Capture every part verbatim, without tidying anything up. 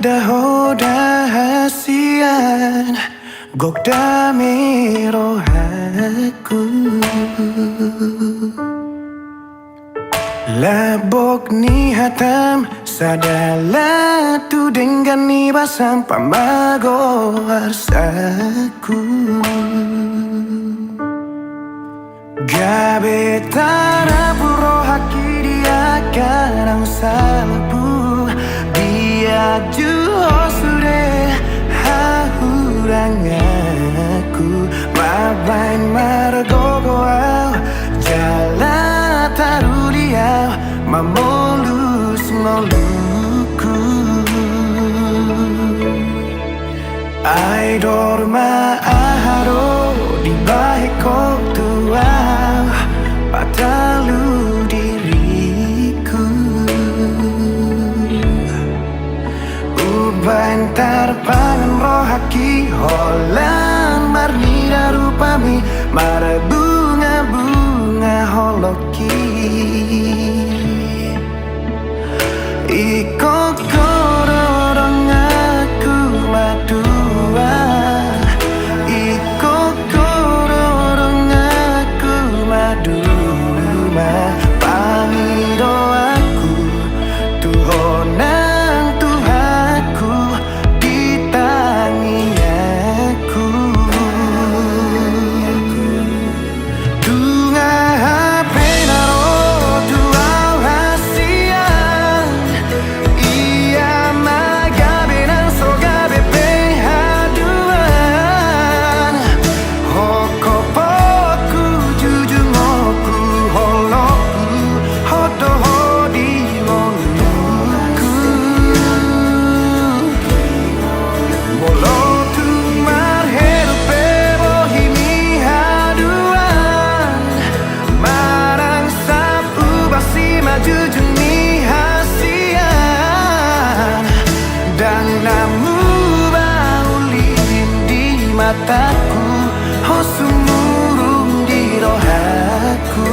Ho da hasian, gok dame rohangku. Labok ni hatam, sada laho tu denggan ni basam pamago arsaku. Gabe tarapul rohangki di angka na salpu, dia juo sude hahuranganku, mambahen margogo au jala taruli au mamolus ngolungku. Ai dor ma aha do dibahen ho tu au, patalu diriku. Umbahen tarpangan rohangki holan marnida rupami, marbunga-bunga holong Ingkon ho do donganku maduma, ingkon ho do donganku maduma, pangidoanku tu ho nang Tuhanku di tangiangku. Nunga hape na ro tu au hasian, ia ma gabe nang so gabe pe haduan. Ho kopongku, jujungku, holongku, ho do ho di ngolungku. Molo tung marhelu pe bohi ni haduan, manang sapu basi ma jujung ni hasian, ndang na muba ulin di matangku, ho sumurung di rohangku.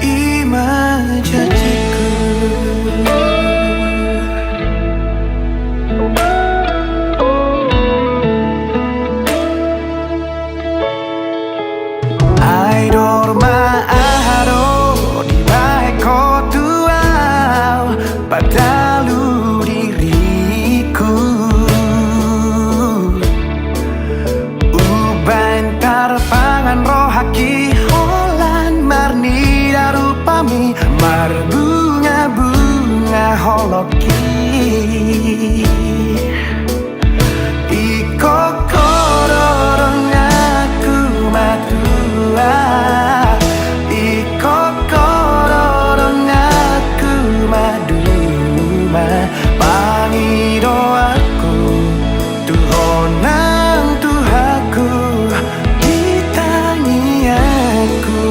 I ma janjingku. Ai dor ma aha do dibahen ho tu au, patalu diriku. Umbahen tarpangan rohangki holan marnida rupami, marbunga-bunga holongki. Ingkon ho do donganku maduma, ingkon ho do donganku maduma, pangidoanku tu ho nang Tuhanku di tangiangku.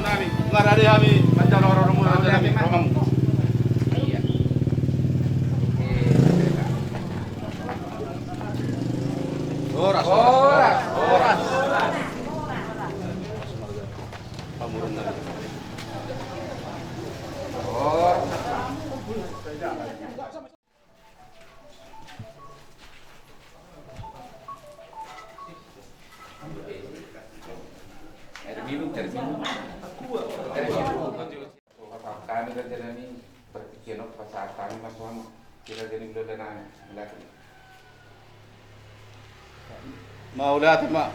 Nami, nunga rade hami manjalo haroromuna, raja nami, rohamuna. Horas, horas, horas. Pamoruon nami. Horas. Air minum, air minum. Air minum. Hami raja nami, berpikir no, pasahat hami ma tu hamu. Kira jadi udah nami, mauliate. Mauliate ma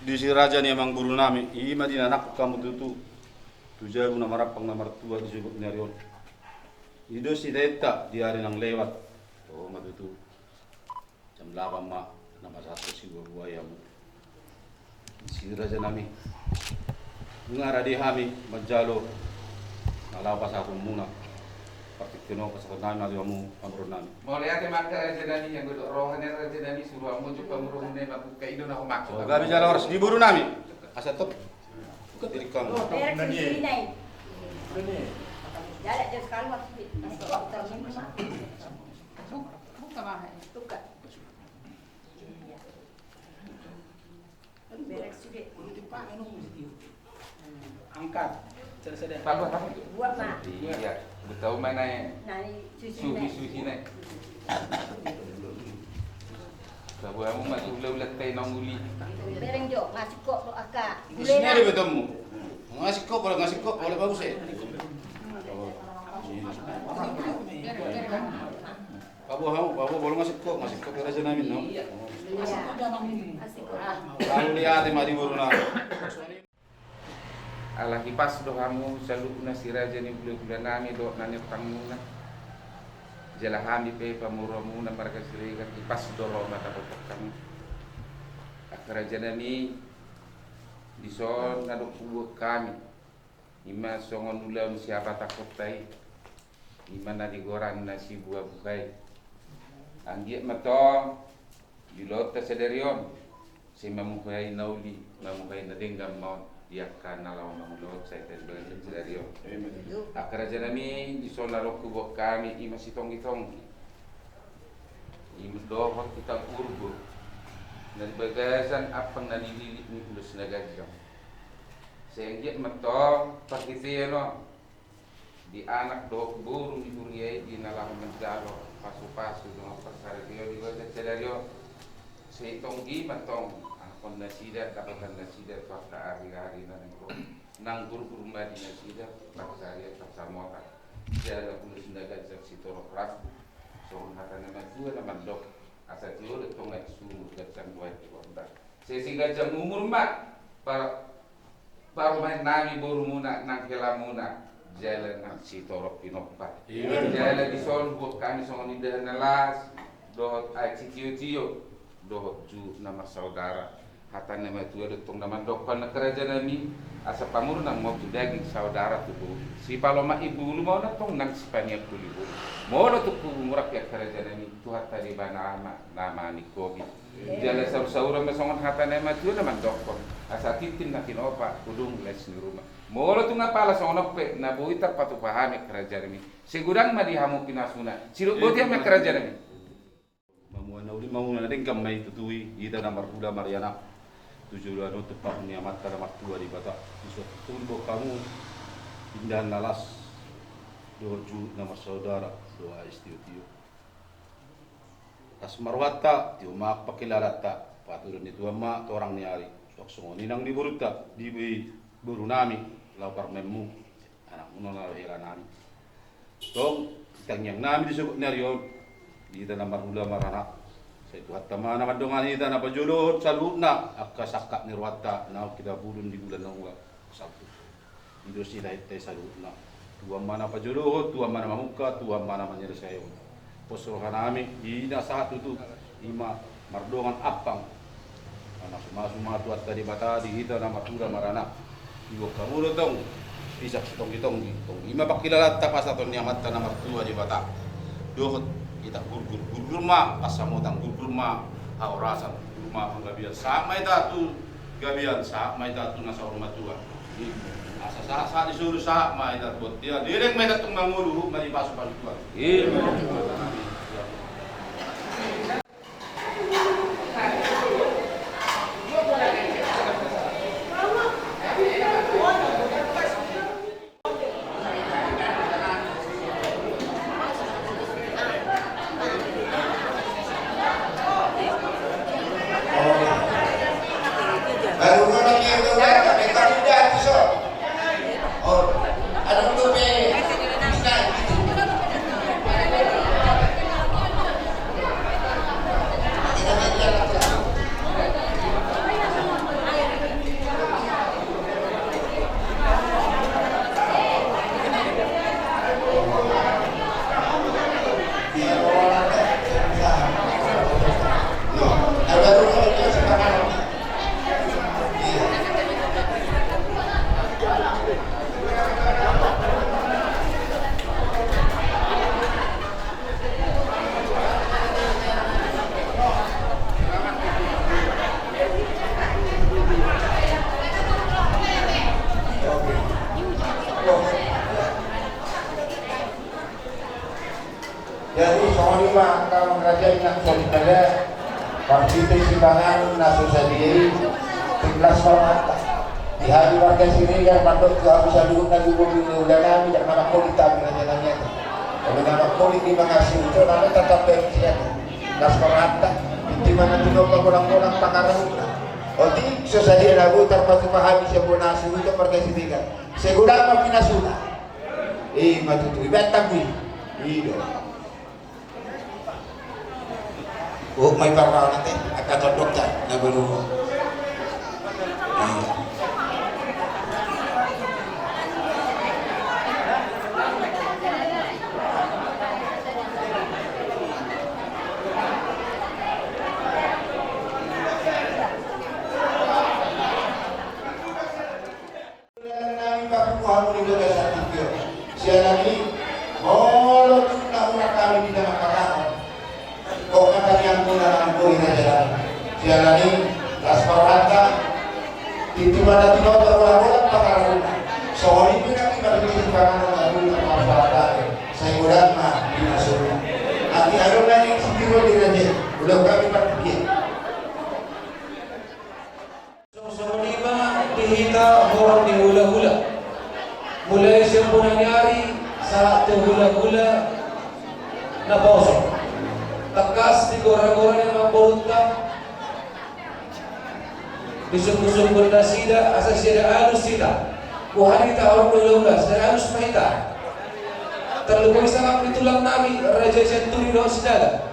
di si raja ni amang guru nami, i ma dinanangkon hamu tutu tu jabu na marampang na martua di jolo ni ari on. I do sitaenta di ari na lewat. O ma tutu. Jam lapan ma na pasahathon sibuabua i hamu. Si raja nami, nunga rade hami manjalo na laho pasahatonmuna. Tino pasahat nami ma tu hamu pamoruon nami. Mauliate ma raja nami, anggo didok roha ni raja nami, suru hamu jo pamoruon nami mambuka, i do na humaksud. Gabe jala horas di boru nami. Asa top. Buka diri kamu. Buka. Buka ma. Buka. Angkat. Selesai deh. Palu apa? Buat, Pak. Iya. Betau mana? Nani susi, susi nai. Tahu kamu masuk ulah-ulah teh nang uli. Bereng jo, masuk kok, kok, Aka. Di sini ada betemu. Ngasih kok, kalau ngasih kok, kalau bagus ya. Paboa hamu, paboa, molo ngasih kok, ngasih kok raja nami, no? Mauliate ma di boru nami. Ala hipas do hamu saluhutna si raja ni hulahula nami dohot na nirtangmuna. Jala hami pe pamoruonmuna marga Siregar hipas do ro ma tapothon hami. Angka raja nami, dison na dohot huboan hami. Ima songon ulaon siapatakhonta i, ima na di goarna sibuhabuhai. Anggiat ma tong di ulaonta sadari on, sai mamuhai na uli, mamuhai na denggan ma on di angka na laho mangulahon sai di bagasan sadari on. Angka raja nami, dison na dohot huboan hami ima sitonggi-tonggi. Ima dohot hita gurgur na di bagasan ampang na dililit ni ulos na ganjang. Sai anggiat ma tong parhitean on di anak dohot boru ni huria i di na laho manjalo pasupasu dohot parsaripeon di bagasan sadari on. Sai tonggi ma tong angkon nasida, dapotan nasida tu angka ari-ari na naeng ro. Nang gurgur ma di nasida parsaripeon, parsamotan. Jala ulos na ganjang sitorop rambu. Songon hata ni natuatua na mandok, asa tio do tong aek sumur, ganjang do aek di gondang. Sai siganjang umur ma par-, parumaen nami, borumuna, nang helamuna, jala nang sitorop pinompar. Jala dison huboan hami songon indahan na las dohot aek sitiotio dohot jut na marsaudara. Hata ni natuatua do tong na mandokkon, angka raja nami, asa pamoruon nang ma tu daging, saudara tu boru. Sipalomak ni bulu ma on tong nang sipaniang ni bulu. Molo tung hurang pe, angka raja nami, Tuhanta Debata ma na maningkopi. Jala saur-sauran ma songon hata ni natuatua na mandokkon, asa tintin na tinopa, hudung les ni ruma. Molo tung apala songon on pe na boi tarpatupa hami, angka raja nami, sai godang ma di hamu pinasuna. Sidok boti hami, angka raja nami. Mamuhai na uli, mamuhai na denggan ma i tutu i, hita na marhula marianak tu joloan on, tu pahun ni Amanta na martua Debata. Dison huboan hamu indahan na las dohot jut na marsaudara dohot aek sitiotio. Las ma rohanta, tio ma pangkilalanta, patuduhon ni Tuhan ma torang ni ari. Suang songon i nang di borunta, di boru nami, laho parumaenmu, anakmuna na laho hela nami. Tong, di tangiang nami di sogot ni ari on, di hita na marhula maranak, sai Tuhanta ma na mandongani hita na pajolohon saluhutna angka sangkap ni rohanta naung hita bulung di bulan na ua salpu. I do sitahinta i saluhutna. Tuhan ma na pajolohon, Tuhan ma na mamungka, Tuhan ma na manyelesaihon. Pos roha nami, i na sahat tutu, ima mardongan ampang. Mamasumasu ma Tuhanta Debata di hita na marhula maranak. Diboan hamu do tong pisak sitonggi-tonggi. Tong ima pangkilalanta pasahaton ni Amanta na martua Debata. Dohot hita gurgur, gurgur ma pansamotan, gurgur ma hahorasan, gurgur ma panggabean. Sahat ma hita tu gabean, sahat ma hita tu na saur matua. Asa sahat-sahat ni solu, sahat ma hita tu bontean. Leleng ma hita tong mangolu, huhut ma dipasupasu Tuhan. Jadi nang sari pada marhite sipanganon na so sadia i, tinggal semangat. Di hami warga Siregar mandok tu hami saluhutna, di ulaula nami, ndang na mangholit hami raja nami ate. Olo na mangholit di mangasuhi, ito nama tatap baen sian. Las marhata, inti mana tinopa bolang-bolang pangarahutna. Otik so sadia na boi tarpatupa hami sian bona hasuhuton marga Siregar. Sai godang ma pinasuna. I ma tutu, ibaen tanggi. I do. Oh, mai parmaon ate, angka tondok ta, na baru. Nami pakuku hamu di bagasan tingki on. Siala ni, molo tung na hurang hami di na mangkatahon. Kok kata ni anggo na nang boi raja nami. Siala ni, las parhata, tintin mana tinopa bolang-bolang pangarahutna. Songon i pe nang i marhite sipanganon na boi tarpatupa hami. Sai godang ma pinasuna. Ati adong na i sitiro di raja. Ulang kami partingkian. Songon i ma di hita horong ni hula-hula. Mulai sian bona ni ari sahat tu hula-hula na poso. Tangkas di gora-gora ni amangborunta, disungkun-sungkun nasida asa sada alus hita. Boha hita horong ni hula-hula, sada alus ma hita. Tarlumobi sangap ni tulang nami Raja Sianturi dohot Sinaga.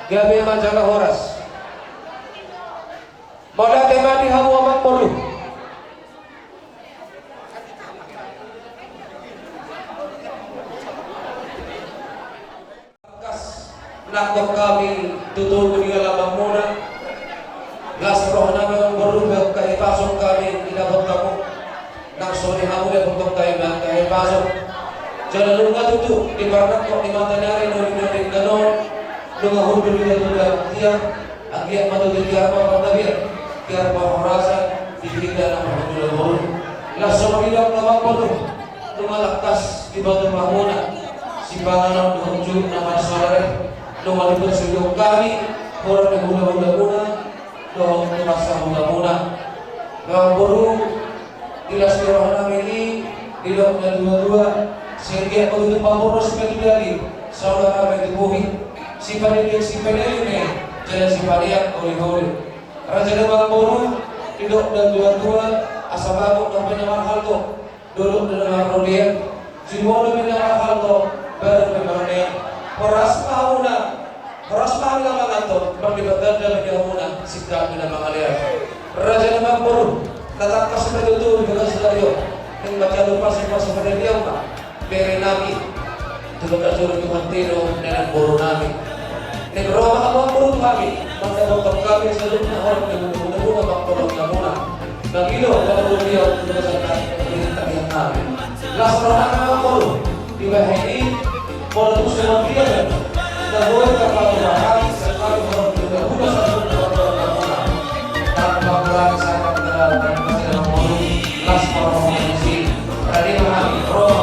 Gabe ma jala horas. Mauliate ma di hamu amangboru. Tangkas nangkok hami tu togu ni alamanmuna. Las roha nami amangboru, angka hipason hami didapot hamu. Nang songon i hamu didapothon hami ma angka hipason. Jala nunga tutu di parnangkok ni mata ni ari noding-noding na on, nunga hundul hita tu dalan tiar. Anggiat ma tutu tiar ma panggabean, tiar ma parhorasan di hita na marhundul boru. Las songon i do amangboru, nunga tangkas dipatupa hamuna sipanganon dohot jolo na marsoara i. Nunga diparsonduk hami horong ni hula-hulamuna dohot ni pansahutamuna. Amangboru, di las ni roha nami i, didok na tua-tua, sai anggiat ma tutu pamoruon simatudali, saudara ma i tu bohi, sipadedean sipadedean, jala sipadean oli-oli. Raja nami amangboru, didok na tua-tua, asa bagot dope na marhalto, dolok dope na marrobean, jumolo dope na marhalto, baru dope na marrobean. Horas ma hamuna, horas ma hami na manganhon, marlipat ganda ma di hamuna, singkat ma na mangalean. Raja nami amangboru, na tangkas ma tutu di bagasan sadari on, naeng ma talupa sipasu pada dia ma. Bere nami, tu bagasan Tuhanta do, nang boru nami. Naeng ro ma hamu amangboru tu hami, mandapothon hami saluhutna horong ni hula-hulamuna, pangkoloan hamuna. Nami do, pangkoloan dia, tu bagasan nami, di tangiang nami. Las roha nami amangboru, dibahen i, molo tung songon dia, na boi tarpatupa hami, saluhutna horong ni hula-hula saluhutna pangkoloan hamuna. Tanpa mengurangi sama dengan, tanpa tidak mengurangi. Las roha nami amangboru.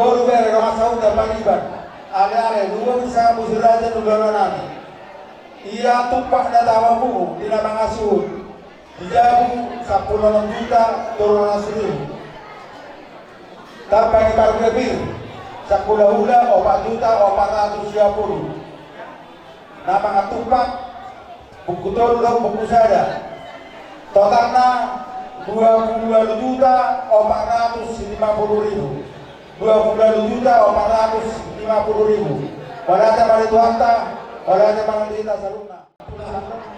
Boru bere dongan sahuta pariban, ale-ale, lumobi sangap muse raja ni hulahula nami. Ia tumpak na tama pungu di na mangasuhut. Di jabu sampulu onom juta tolu ratus ribu. Tambak ni parhula pir, sahulahula opat juta opat ratus sia pulu. Na mangatumpak, buku tolu dohot buku sada. Totalna dua pulu ualu juta opat ratus lima pulu ribu. Dua pulu ualu juta opat ratus lima pulu ribu. Mauliate ma di Tuhanta, mauliate ma di hita saluhutna.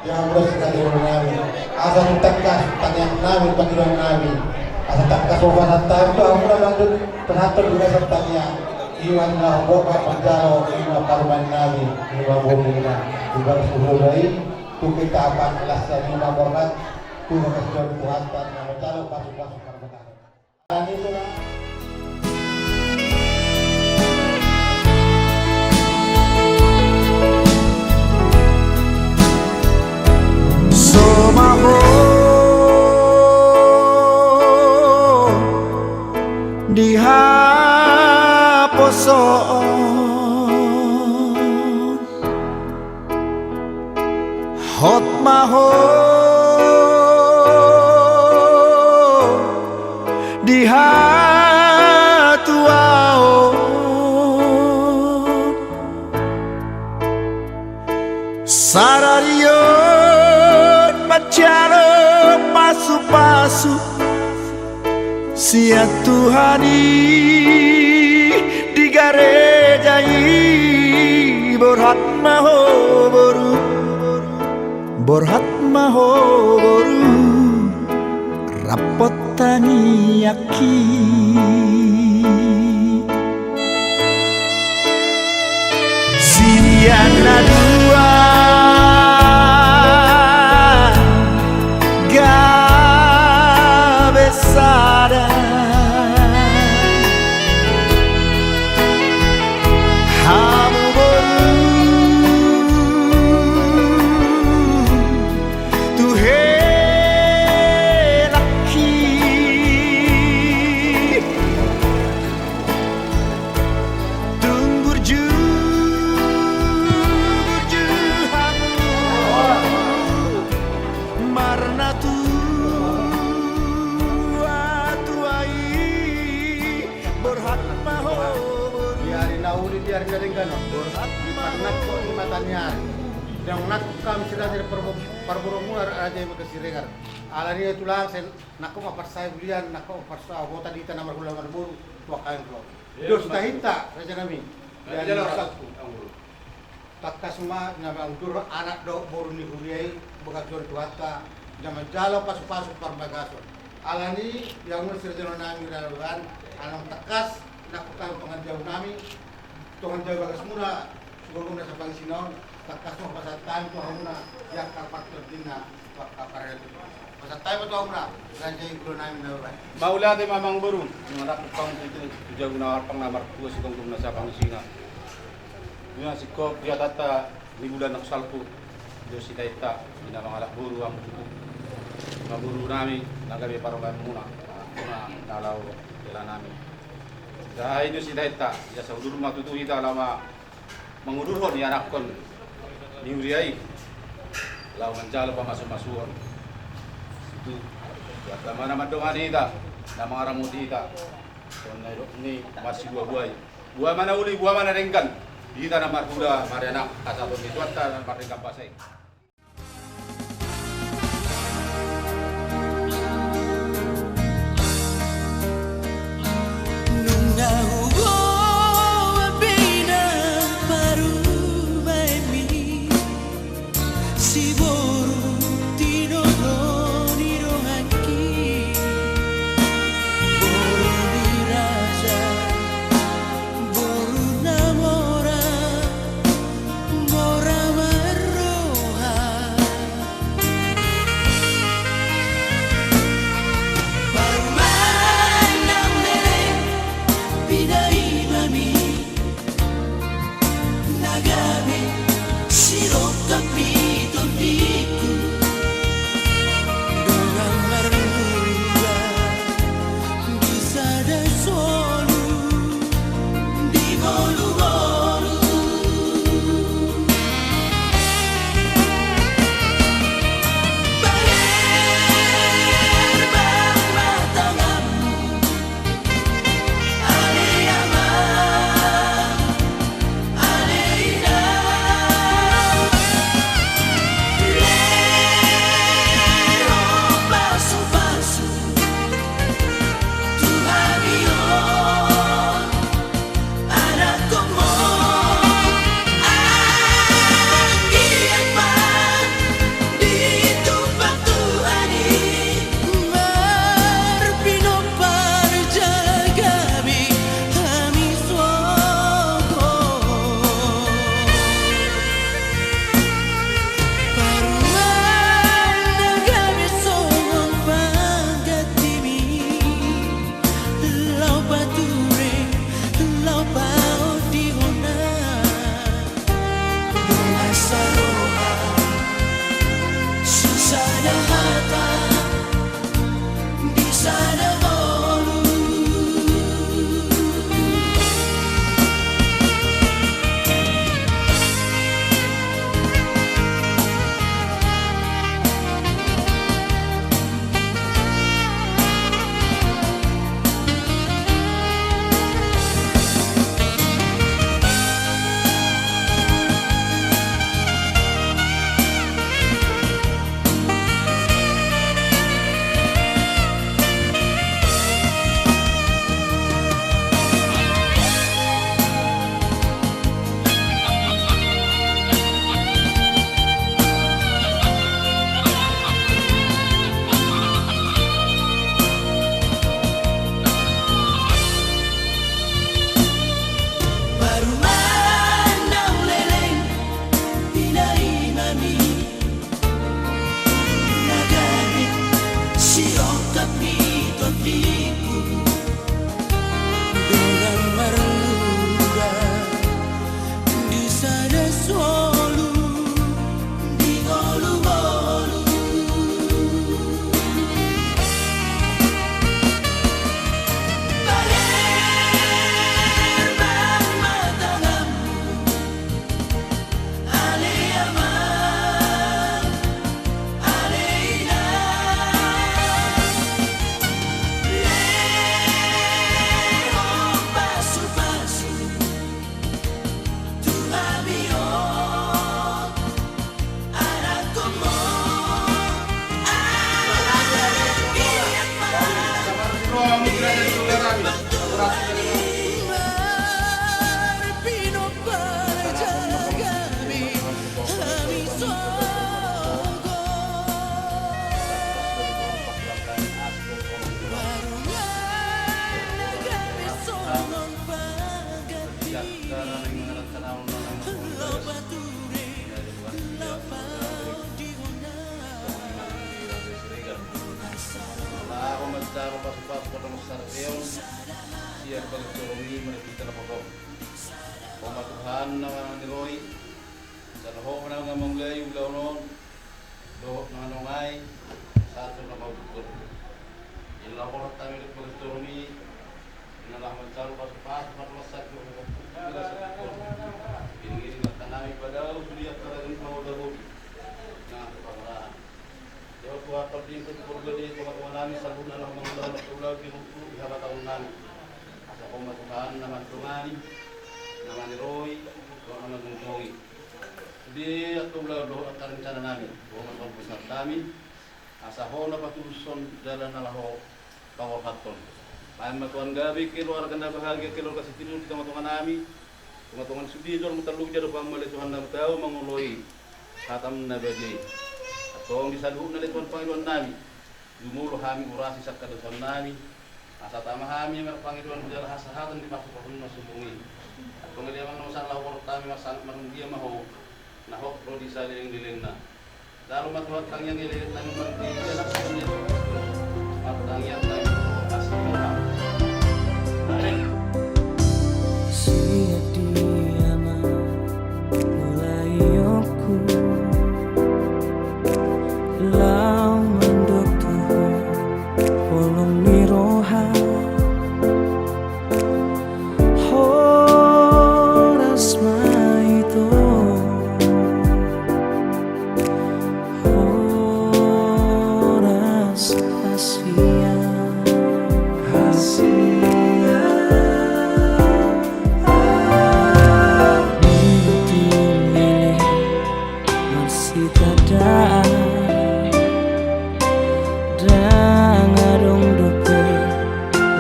Ia molo sitadi nami, asa tung tangkas tangiang nami, pangidoan nami. Asa tangkas ma pasahat hami tu hamuna mandut pasahathon di bagasan tangiang. Ima na hubok manjalo, ima parumaen nami, ima boru nami. Di bagas hulahula i, tu hita ampang las ni ima borhat, tu bagas joro ni Tuhanta, na manjalo pasu-pasu parbagason. Somaho di haposoon. Hot ma ho di hatuaon. Sadari on manjalo pasu-pasu sian Tuhan i di gareja i. Borhat ma ho boru, borhat ma ho boru, rap hot tangiangki. Sian na dua gabe sada. Hamu boru tu helangki. Tung burju, burju hamu marnatua-tua i. Borhat ma ho boru. Di ari na uli, di ari na denggan on, borhat ma ho boru. Di parnangkok ni mata ni ari, naung nangkok hami sirasa di parbo-, parboruonmuna Raja i Bagas Siregar. Alani i tulang, sai nangkok ma parsahit ulian, nangkok ma parsahit hota di hita na marhula marboru tu angka ende on. Dos tahinta, raja nami. Jadi, jadi, jadi, tangkas ma na mangundur anak dohot boru ni huria i, bagas joro ni Tuhanta, na manjalo pasu-pasu parbagason. Alani i, ia muna sirajolo nami, raja nami, alai tangkas nangkok hami pangandian nami, tongan jabu bagasmuna, sigomgom na sapangisina on, tangkas ma pasahat hami tu hamuna, ia angka partingkian na Pasahat hami ma tu hamuna, raja i, boru nami na baen. Mauliate ma amang boru, manangkok hamu tu, tu jabu na arpang na martua sigomgom na sapangisina. Ia singkop di hatanta ni bulan na salpu, dos hita hita, di na mangalap boru hamu tutu. Ima boru nami, na gabe parumaenmuna, na, na laho hela nami. Jadi dos hita hita, ia sahudur ma tutu hita laho ma mangudurhon ianakhon ni huria i laho manjalo pamasumasuon. Situ, ia ma na mandongani hita, na mangaramoti hita. Songon na nidok ni marsibuabua i. Boha ma na uli, boha ma na denggan. Hita na marhula marianak, asa tongtong ni Tuhanta na mardenggan basa i. Nunga huboan be inang parumaenmi, si boru tinodo ni donganki, boru ni raja, boru na mora, mora marroha. Parumaen na melek, pina Bagas torop i marhite na potong. Ho ma Tuhan na maniroi, jala Ho ma na mangulai ulaon on dohot na manongai, sahat tu na maudukhon. Di na laho hami di bagas torop i, di na laho manjalo pasupasu, pasupasu, pasupasu, pasupasu. Iring-iring ma tanami padahu sude angka na gabe mangoloi. Nang tu pangarahan. Jalo Tuhan, pardenggan tu keluarga ni tonga-tonga nami saluhutna na mangula na mangula di rumput di haba taon nami. Asa Ho ma Tuhan na mandongani, na maniroi, na manjongjongi. Di angka ulaon dohot angka rencana nami, Ho ma Tuhan pusat nami. Asa Ho na patulushon jala na laho paborhathon. Bahen ma Tuhan gabe keluarga na bahagia, keluarga sitiruon di tonga-tonga nami. Tonga-tonga ni sude jolma tarlumobi jala bahen ma ale Tuhan na tau mangoloi hatam na badia i. Antong di saluhutna ale Tuhan pangidoan nami. Jumolo hami urasi sian hadosaon nami. Asa tama hami marpangidoan jala hasahatan di pasupasu na sombong i. Antong ale Amang na marsahat laho borhat hami marsangat marmulia ma Ho. Na hot ro di saleleng-lelengna. Jalo ma Tuhan tangiang i ale Amang di anak-anakna. Martangiang hami. Amen. Sian dia ma mulai ongku laho mandok tu Ho holong ni roha. Horas ma ito, horas hasian, hasian. Mulak tu leleng marsitandaan, ndang adong dope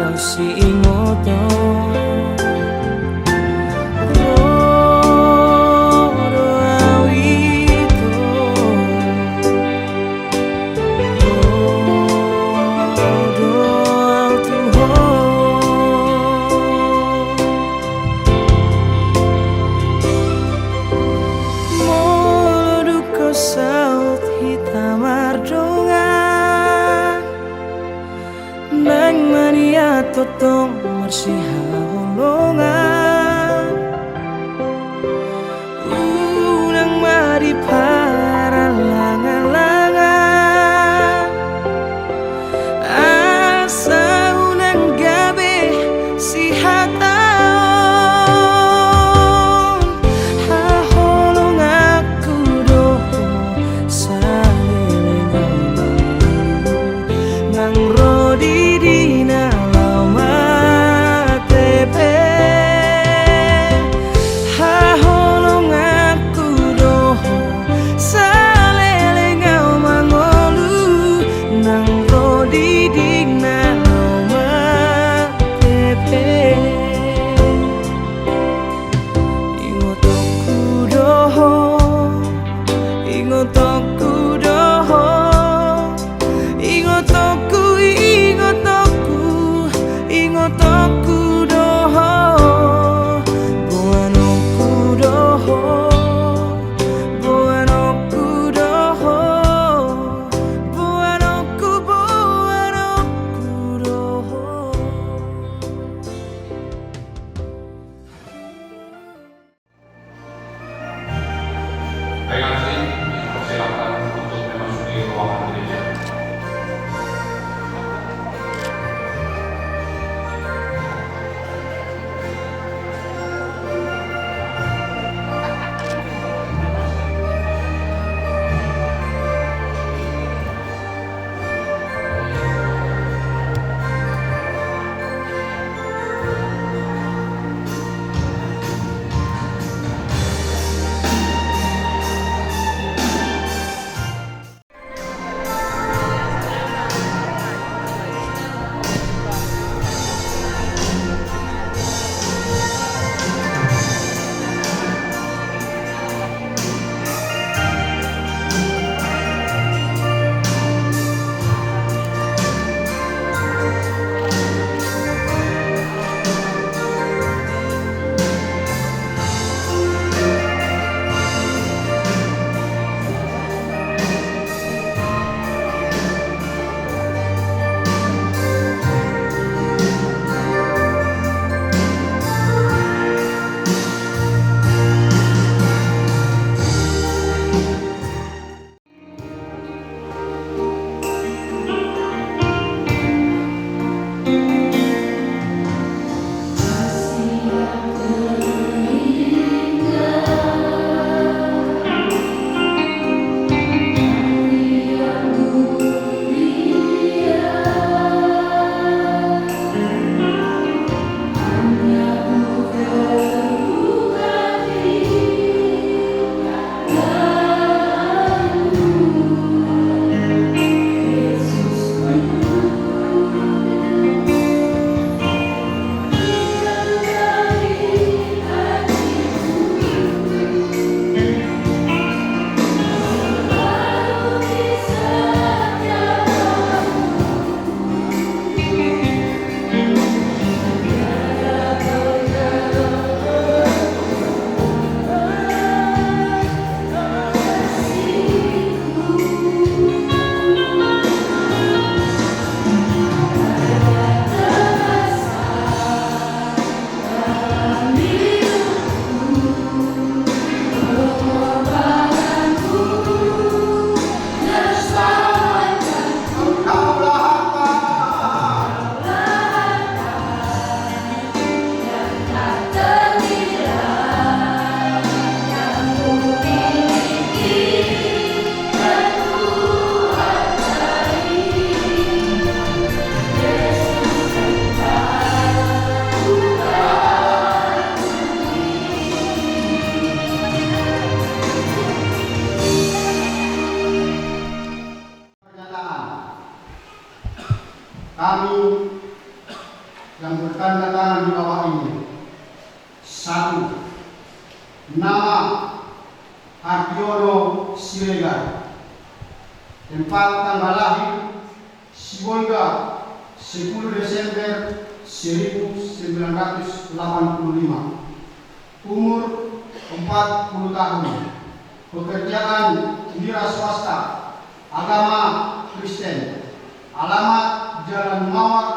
laho siingoton. Ro do au ito, ro do au tu Ho. Molo dung saut hita mardongan, nang maniat tongtong marsihaholongan. Unang ma diparallang-allangan, asa unang gabe sihataon. Haholonganku do Ho saleleng au, nang ro didina laho mate pe. Haholonganku do Ho saleleng au mangolu, nang ro didina laho mate pe. Ingotonku do Ho, ingotonku do Ho, ingotonku, ingotonku, ingotonku do Ho, boanonku do Ho, boanonku do Ho, boanonku, boanonku do Ho. Baik, langsung dipersilakan untuk memasuki ruangan gereja. kami yang bertanda tangan di bawah ini. Satu, nama Hardiono Siregar. Tempat tanggal lahir, Sibolga, sepuluh Desember seribu sembilan ratus delapan puluh lima. Umur empat puluh tahun. Pekerjaan wira swasta. Agama Kristen. Alamat Jalan Mawar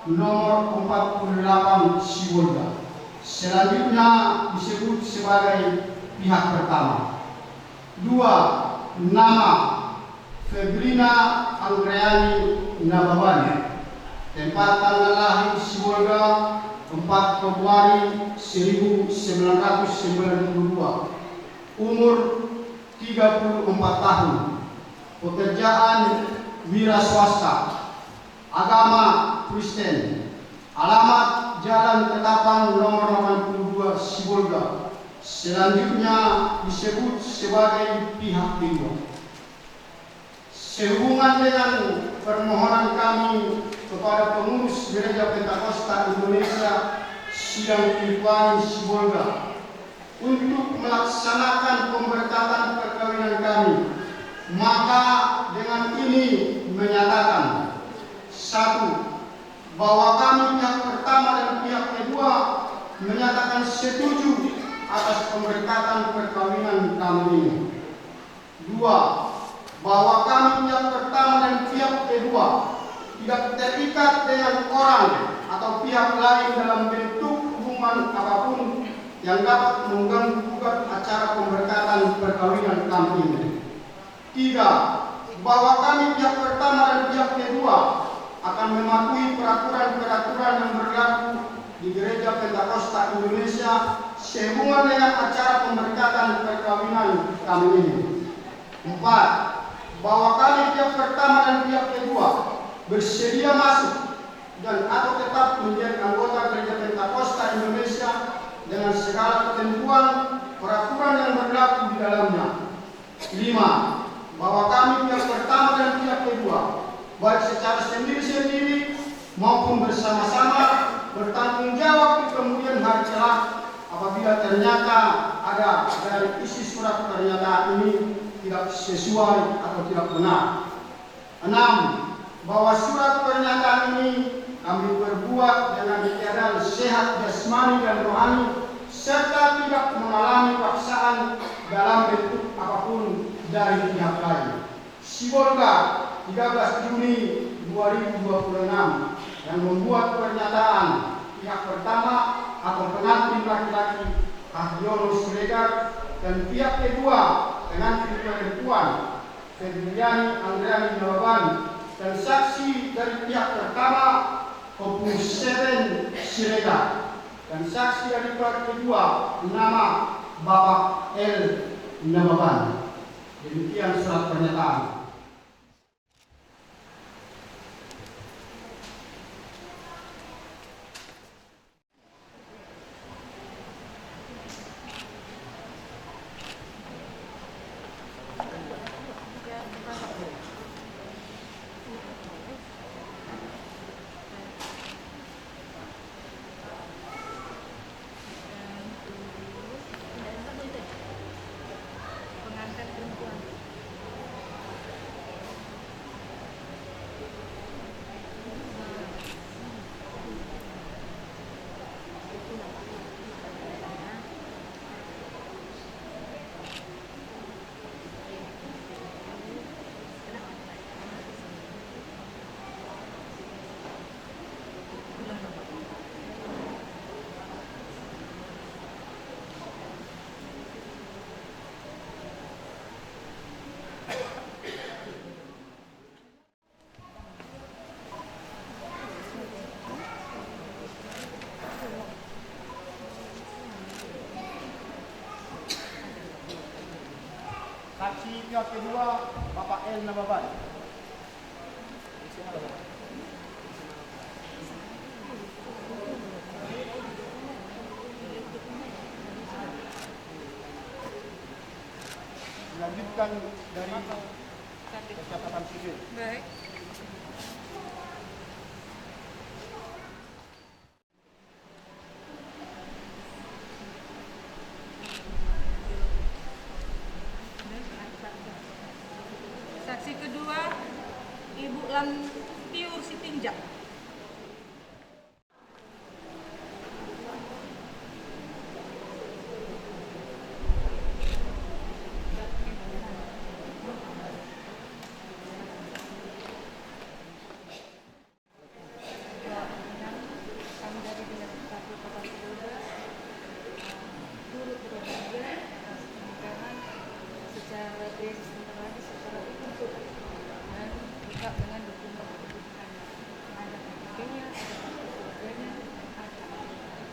nomor empat puluh delapan Sibolga. Selanjutnya disebut sebagai pihak pertama. Dua, nama Febrina Angreani Nababan. Tempat tanggal lahir Sibolga, empat Februari seribu sembilan ratus sembilan puluh dua. Umur tiga puluh empat tahun. Pekerjaan wira swasta. Agama Kristen. Alamat Jalan Ketapang nomor delapan puluh dua Sibolga. Selanjutnya disebut sebagai pihak kedua. Sehubungan dengan permohonan kami kepada pengurus Gereja Pentakosta Indonesia Sidang Pilihan Sibolga untuk melaksanakan pemberkatan perkawinan kami, maka dengan ini menyatakan, satu, bahwa kami pihak pertama dan pihak kedua menyatakan setuju atas pemberkatan perkawinan kami ini. Dua, bahwa kami pihak pertama dan pihak kedua tidak terikat dengan orang atau pihak lain dalam bentuk hubungan apapun yang dapat mengganggu gugat acara pemberkatan perkawinan kami ini. Tiga, bahwa kami pihak pertama dan pihak kedua akan mematuhi peraturan-peraturan yang berlaku di Gereja Pentakosta Indonesia sehubungan dengan acara pemberkatan perkawinan kami ini. Empat, bahwa kami pihak pertama dan pihak kedua bersedia masuk dan atau tetap menjadi anggota Gereja Pentakosta Indonesia dengan segala ketentuan peraturan yang berlaku di dalamnya. Lima, bahwa kami pihak pertama dan pihak kedua, baik secara sendiri-sendiri maupun bersama-sama, bertanggung jawab di kemudian hari kelak apabila ternyata ada dari isi surat pernyataan ini tidak sesuai atau tidak benar. Enam, bahwa surat pernyataan ini kami perbuat dengan keadaan sehat jasmani dan rohani, serta tidak mengalami paksaan dalam bentuk apapun dari pihak lain. Sibolga, tiga belas Juni dua ribu dua puluh enam, yang membuat pernyataan pihak pertama atau pengantin laki-laki Hardiono Siregar dan pihak kedua pengantin perempuan Febriani Angreani Nababan, dan saksi dari pihak pertama Kompu Seven Siregar, dan saksi dari pihak kedua nama Bapak L Nababan. Demikian surat pernyataan. Saksi pihak kedua, Bapak L Nababan. Dilanjutkan dari percakapan sipil. Baik. Si kedua, Ibu Lantiur Sitinjak. Kami dari Dinas Dukcapil Kota Sibolga, eh, turut berbahagia atas pernikahan secara, secara hukum dan lengkap dengan dokumen kependudukannya. Ada K T P-nya, ada kartu keluarganya, ada akta kelahiran.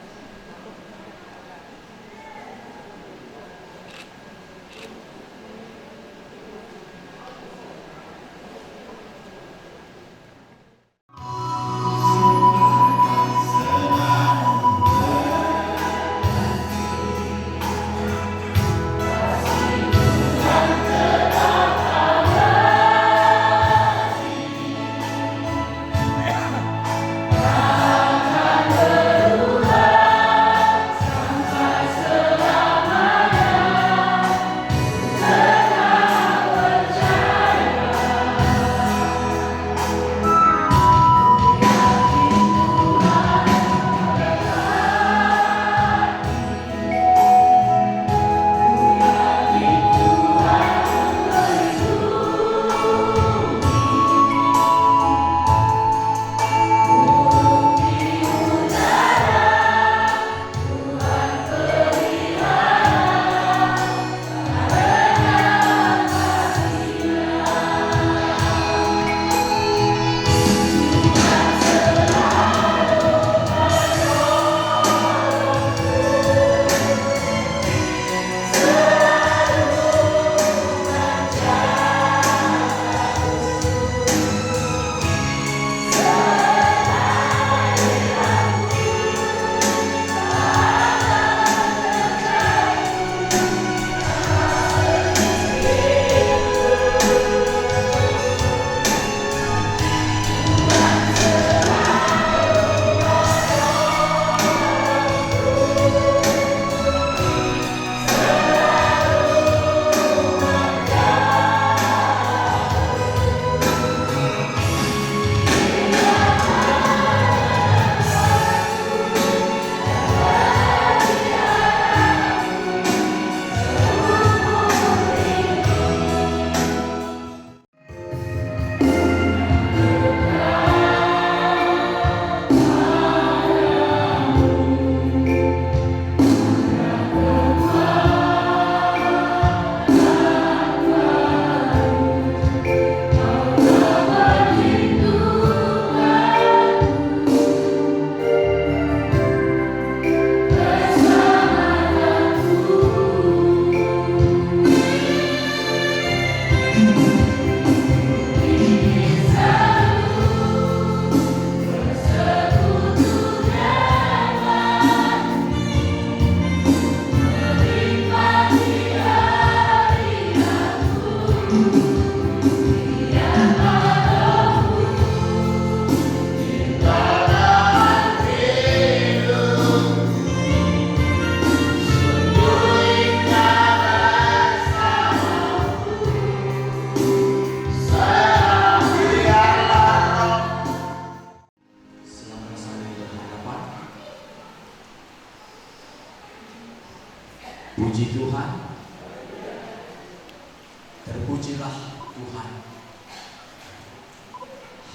Selamat sampai berhadapan. Puji Tuhan. Terpujilah Tuhan.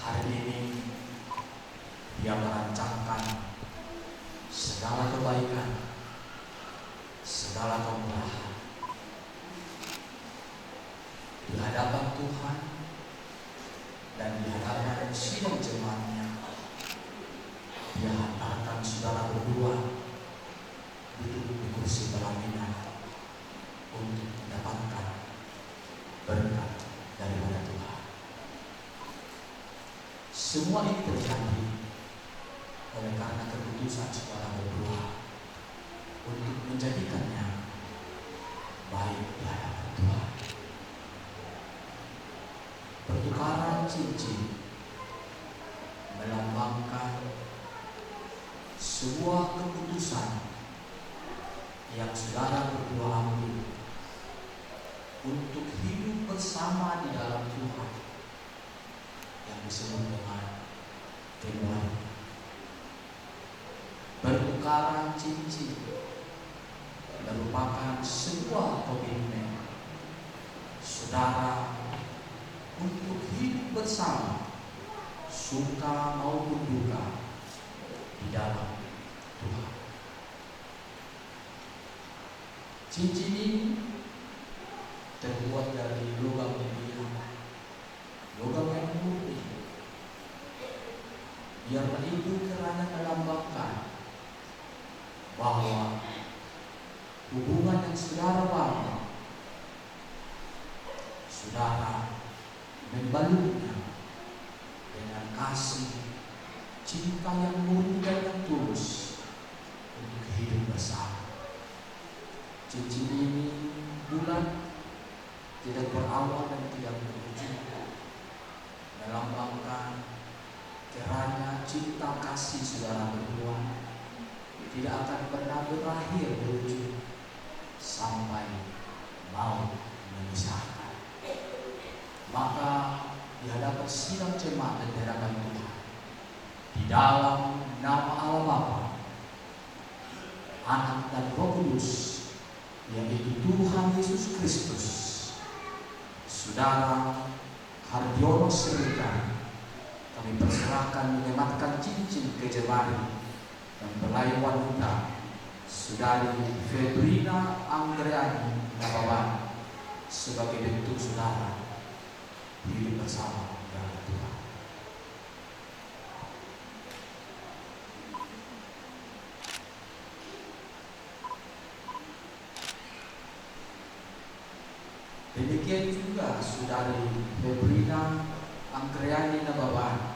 Hari ini Dia merancangkan segala kebaikan, segala kemurahan. Di hadapan Tuhan dan di hadapan sidang jemaat-Nya, Dia hantarkan saudara berdua duduk di kursi pelaminan untuk mendapatkan berkat daripada Tuhan. Semua ini terjadi oleh karena keputusan saudara berdua untuk menjadikannya baik di hadapan Tuhan. Pertukaran cincin melambangkan sebuah keputusan yang saudara berdua ambil untuk hidup bersama di dalam Tuhan yang disebut dengan keluarga. Pertukaran cincin merupakan sebuah komitmen saudara untuk hidup bersama, suka maupun duka, di dalam Tuhan. Cincin ini terbuat dari logam mulia, logam yang murni. Biarlah itu kiranya melambangkan bahwa hubungan yang saudara bangun, saudara membalurnya dengan kasih, cinta yang murni dan yang tulus untuk hidup bersama. Cincin ini bulat, tidak berawal dan tidak berujung, melambangkan kiranya cinta kasih saudara berdua tidak akan pernah berakhir, berujung sampai maut memisahkan. Maka di hadapan sidang jemaat dan di hadapan Tuhan, di dalam nama Allah Bapa, Anak dan Roh Kudus, yaitu Tuhan Yesus Kristus, saudara Hardiono Siregar, kami persilakan menyematkan cincin ke jemari mempelai wanita, saudari Febrina Anggreani Nababan, sebagai bentuk saudara hidup bersama dalam Tuhan. Demikian juga saudari Febrina Anggreani Nababan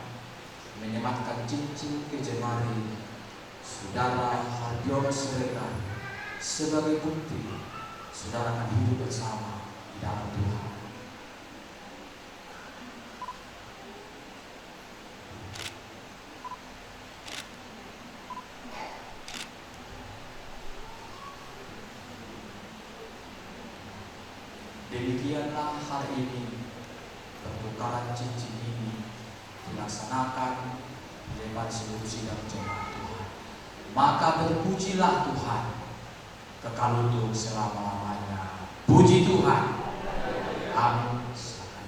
menyematkan cincin ke jemari saudara Hardiono Siregar sebagai bukti saudara akan hidup bersama di dalam Tuhan. Demikianlah hari ini pertukaran cincin ini dilaksanakan di depan seluruh sidang jemaat Tuhan. Maka terpujilah Tuhan kekal untuk selama-lamanya. Puji Tuhan. Amin. Silakan.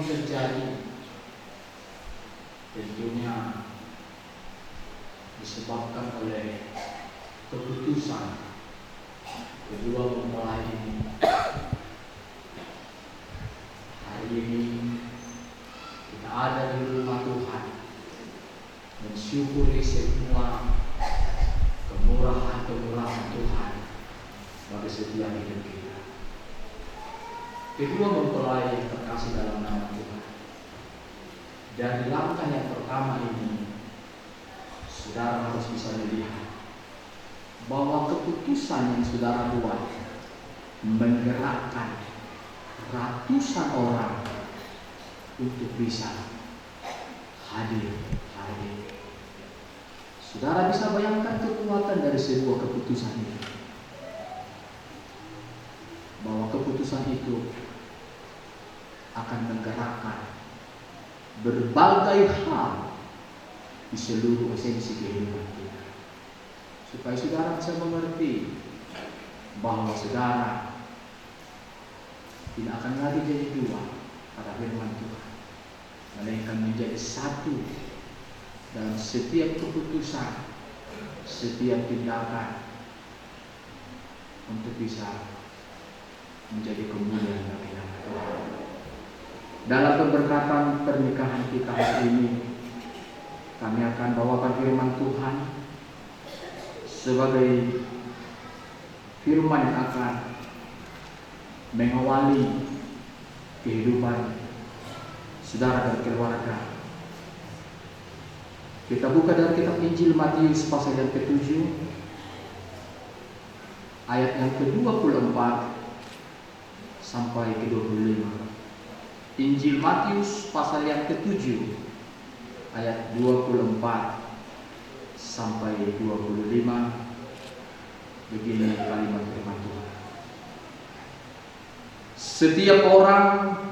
Terjadi tentunya disebabkan oleh keputusan kedua mempelai ini. Hari ini kita ada di rumah Tuhan, mensyukuri semua kemurahan-kemurahan Tuhan bagi setiap hidup kita. Kedua mempelai yang terkasih dalam nama Tuhan, dari langkah yang pertama ini, saudara harus bisa melihat bahwa keputusan yang saudara buat menggerakkan ratusan orang untuk bisa hadir hari ini. Saudara bisa bayangkan kekuatan dari sebuah keputusan itu, bahwa keputusan itu akan menggerakkan berbagai hal di seluruh esensi kehidupan kita. Supaya saudara bisa mengerti bahwa saudara tidak akan lagi jadi dua, kata firman Tuhan, melainkan menjadi satu dalam setiap keputusan, setiap tindakan, untuk bisa menjadi kemuliaan bagi nama Tuhan. Dalam pemberkatan pernikahan kita hari ini, kami akan bawakan firman Tuhan sebagai firman yang akan mengawali kehidupan saudara dan keluarga. Kita buka dalam kitab Injil Matius pasal yang ketujuh, ayat yang kedua puluh empat sampai kedua puluh lima. Injil Matius pasal yang ketujuh, ayat dua puluh empat sampai dua puluh lima. Begini kalimat firman Tuhan: Setiap orang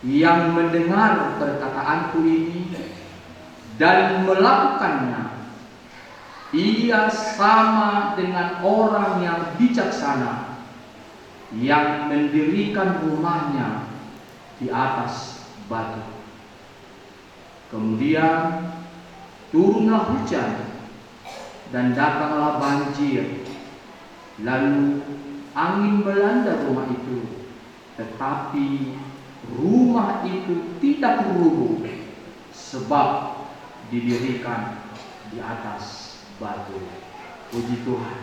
yang mendengar perkataanku ini dan melakukannya, ia sama dengan orang yang bijaksana yang mendirikan rumahnya di atas batu. Kemudian turunlah hujan dan datanglah banjir, lalu angin melanda rumah itu, tetapi rumah itu tidak rubuh, sebab didirikan di atas batu. Puji Tuhan.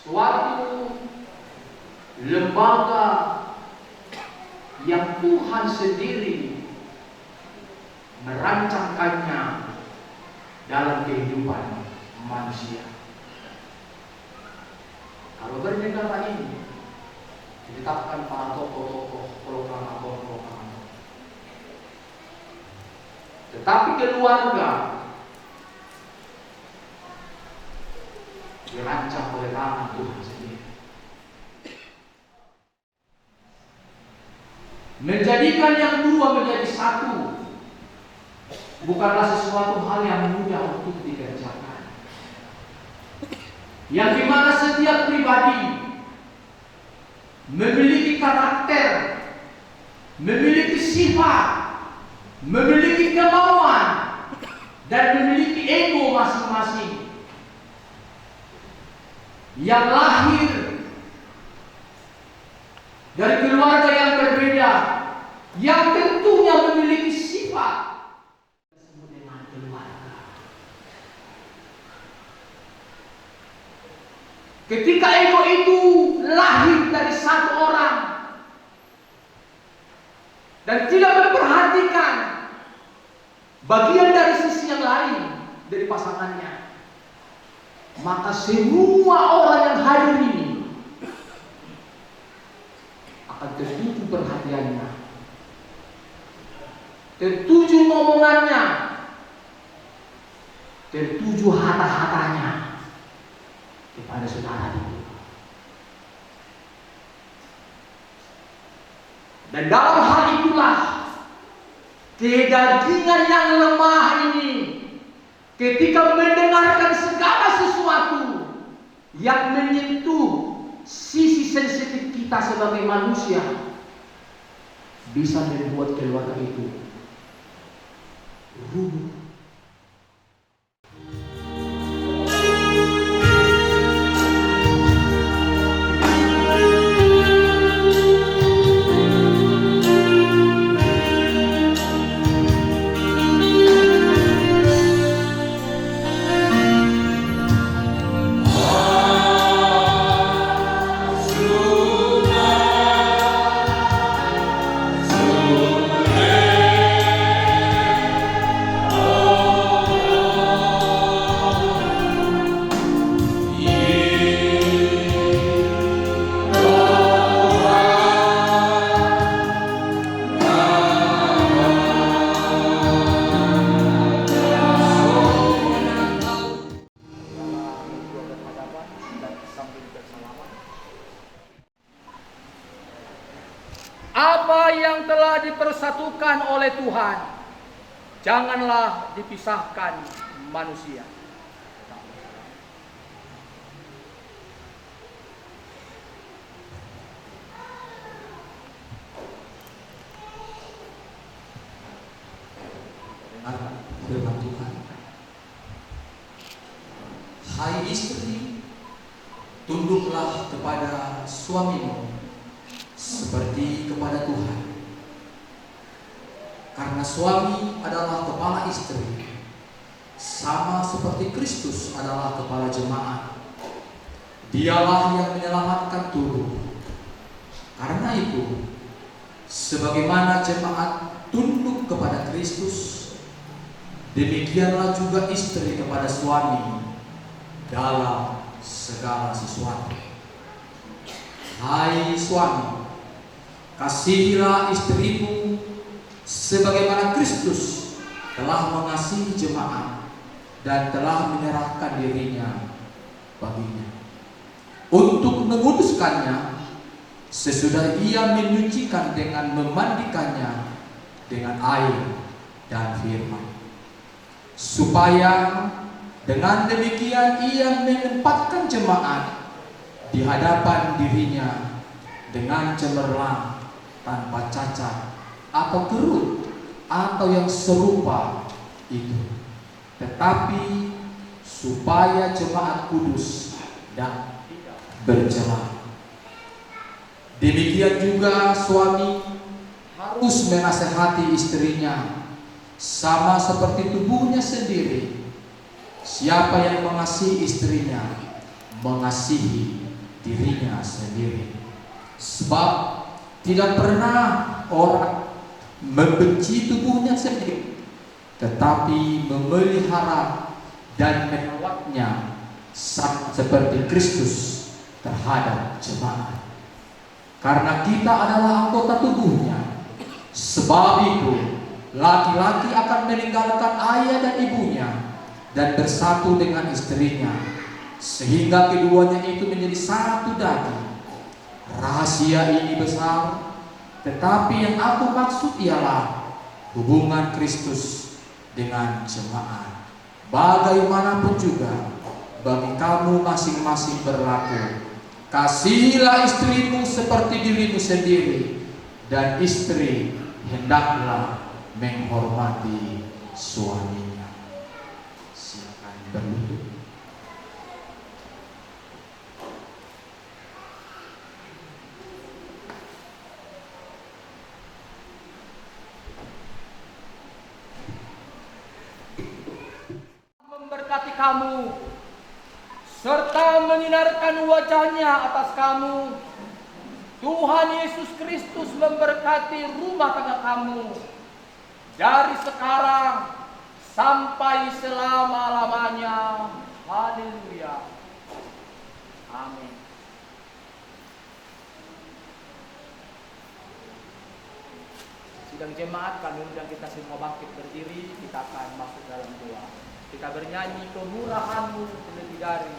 Suatu lembaga yang Tuhan sendiri merancangkannya dalam kehidupan manusia. Kalau bernegara ini ditetapkan para tokoh-tokoh, proklamator-proklamator. Tetapi keluarga dirancang oleh tangan Tuhan sendiri. Menjadikan yang dua menjadi satu bukanlah sesuatu hal yang mudah untuk dikerjakan. Yang dimana setiap pribadi memiliki karakter, memiliki sifat, memiliki kemauan, dan memiliki ego masing-masing. Yang lahir dari keluarga yang berbeda, yang tentunya memiliki sifat, disebut dengan keluarga. Ketika ego itu lahir dari satu orang dan tidak memperhatikan bagian dari sisi yang lain dari pasangannya, maka semua orang yang hadir ini akan tertuju perhatiannya, tertuju omongannya, tertuju hata-hatanya kepada saudara itu. Dan dalam hal itulah, kedagingan yang lemah ini, ketika mendengarkan segala sesuatu yang menyentuh sisi sensitif kita sebagai manusia, bisa membuat keluarga itu rubuh. Apa yang telah dipersatukan oleh Tuhan, janganlah dipisahkan manusia. Dengar firman Tuhan. Hai istri, tunduklah kepada suamimu seperti kepada Tuhan. Karena suami adalah kepala istri, sama seperti Kristus adalah kepala jemaat. Dialah yang menyelamatkan tubuh. Karena itu, sebagaimana jemaat tunduk kepada Kristus, demikianlah juga istri kepada suami dalam segala sesuatu. Hai suami, kasihilah istrimu sebagaimana Kristus telah mengasihi jemaat dan telah menyerahkan dirinya baginya untuk menguduskannya, sesudah ia menyucikan dengan memandikannya dengan air dan firman, supaya dengan demikian ia menempatkan jemaat di hadapan dirinya dengan cemerlang, tanpa cacat atau kerut atau yang serupa itu, tetapi supaya jemaat kudus dan tidak bercela. Demikian juga suami harus menasehati istrinya, sama seperti tubuhnya sendiri. Siapa yang mengasihi istrinya, mengasihi dirinya sendiri. Sebab tidak pernah orang membenci tubuhnya sendiri, tetapi memelihara dan merawatnya, sama seperti Kristus terhadap jemaat. Karena kita adalah anggota tubuhnya. Sebab itu, laki-laki akan meninggalkan ayah dan ibunya dan bersatu dengan istrinya, sehingga keduanya itu menjadi satu daging. Rahasia ini besar, tetapi yang aku maksud ialah hubungan Kristus dengan jemaat. Bagaimanapun juga, bagi kamu masing-masing berlaku, kasihilah istrimu seperti dirimu sendiri, dan istri hendaklah menghormati suaminya. Silakan berlutut. Memberkati kamu serta menyinarkan wajahnya atas kamu. Tuhan Yesus Kristus memberkati rumah tangga kamu dari sekarang sampai selama-lamanya. Haleluya. Amin. Sidang jemaat, kami undang kita semua bangkit berdiri, kita akan masuk dalam doa. Kita bernyanyi, "Kemurahan-Mu lebih dari."